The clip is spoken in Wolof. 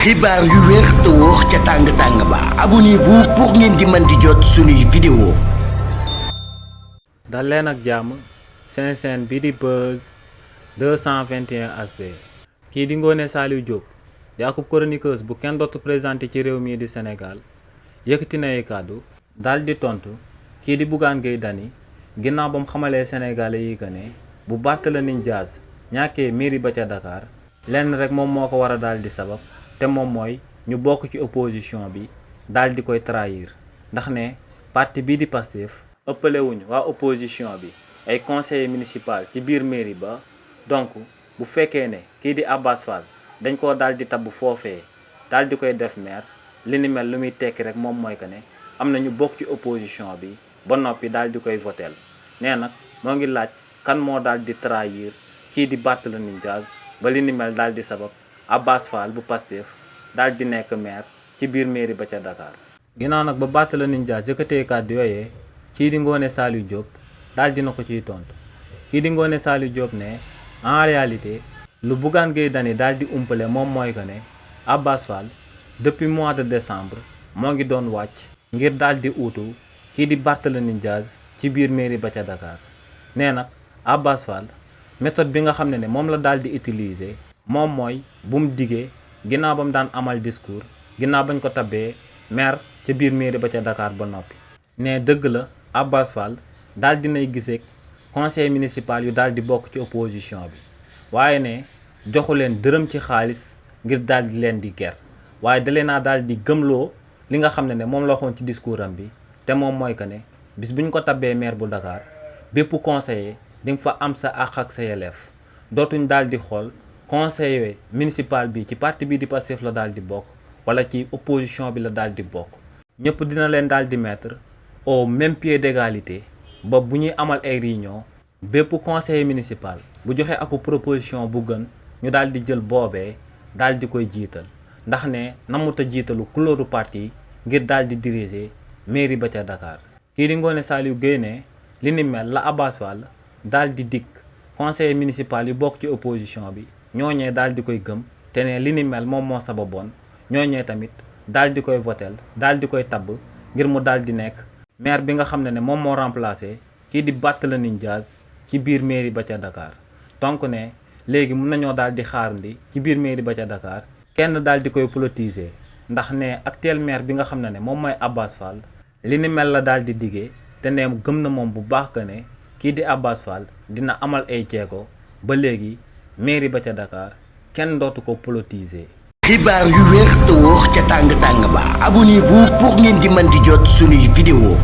xibaar yu wér te wóor ca tàng-tàng ba abonnez-vous pour ngeen di mën di jot suñuy vidéo. dal leen ak jàmm seen chaîne bi di Buzz 221 HD kii di Ngoné Saliou Diop di akub chroniqueuse bu kenn dootu présenté ci réew mii di Sénégal yëkkati na ay kàddu daal di tontu kii di Bougane Gueye Dany ginnaaw ba mu xamalee Sénégalais yi que ne bu Barthélémy Dias ñàkkee mairie ba ca Dakar lenn rek moom moo ko war a daal di sabab te moom mooy ñu bokk ci opposition bi daal di koy trahir ndax ne parti bii di Pastef ëppalewuñu waa opposition bi ay conseiller municipal ci biir mairie ba donc bu fekkee ne kii di Abass Fall dañ koo daal di tabb foofee daal di koy def maire li ni mel lu muy tekki rek moom mooy que ne am na ñu bokk ci opposition bi ba noppi daal di koy voteel nee nag moo ngi laaj kan moo daal di trahir kii di Barthélémy Dias ba li ni mel daal di sabab Abass Fall bu Pastef daal di nekk maire ci biir mairie ba ca Dakar. ginnaaw nag ba Barthélémy Dias yëkkatee kàddu yooyee kii di Ngoné Saliou Diop daal dina ko ciy tontu kii di Ngoné Saliou Diop ne en réalité lu Bougane Gueye Dany daal di umpale moom mooy que ne Abass Fall depuis mois de décembre moo ngi doon wàcc ngir daal di uutu kii di Barthélémy Dias ci biir mairie ba ca Dakar nee nag Abass Fall méthode bi nga xam ne moom la daal di utiliser moom mooy bu mu digee ginnaaw ba mu daan amal discours ginnaaw bañ ko tabbee maire ca biir mairie ba ca Dakar ba noppi ne dëgg la Abass Fall daal dinay giseek conseil municipal yu daal di bokk ci opposition bi waaye ne joxu leen dërëm ci xaalis ngir daal di leen di ger waaye da leen a daal di gëmloo li nga xam ne moom la waxoon ci discours am bi te moom mooy que ne bis bu ñu ko tabbee maire bu Dakar bépp conseiller di nga fa am sa àq ak sa yelleef dootuñ daal di xool conseiller municipal bi ci parti bii di Pastef la daal di bokk wala ci opposition bi la daal di bokk ñëpp dina leen daal di mettre au même pied d'égalité ba bu ñuy amal ay réunion bépp conseiller municipal bu joxe aku proposition bu gën ñu daal di jël boobee daal di koy jiital ndax ne namuta jiitalu couleur parti ngir daal di diriger mairie ba ca Dakar kii di Ngoné Saliou Gueye ne li ni mel la Abass Fall daal di dikk conseiller municipal yu bokk ci opposition bi ñooñee daal di koy gëm te ne li ni mel moom moo sababoon ñooñee tamit daal di koy votel daal di koy tabb ngir mu daal di nekk maire bi nga xam ne moom moo remplacé kii di Barthélémy Dias ci biir mairie ba ca Dakar donc ne léegi mun nañoo daal di xaarandi ci biir mairie ba ca Dakar kenn daal di koy politiser ndax ne actuel maire bi nga xam ne moom mooy Abass Fall li ni mel la daal di diggee te ne gëm na moom bu baax que ne kii di Abass Fall dina amal ay jéego ba léegi mairie ba ca Dakar kenn dootu ko politiser. xibaar yu wér te wóor ca tàng-tàng ba abonnez-vous pour ngeen di mën di jot suñuy vidéo.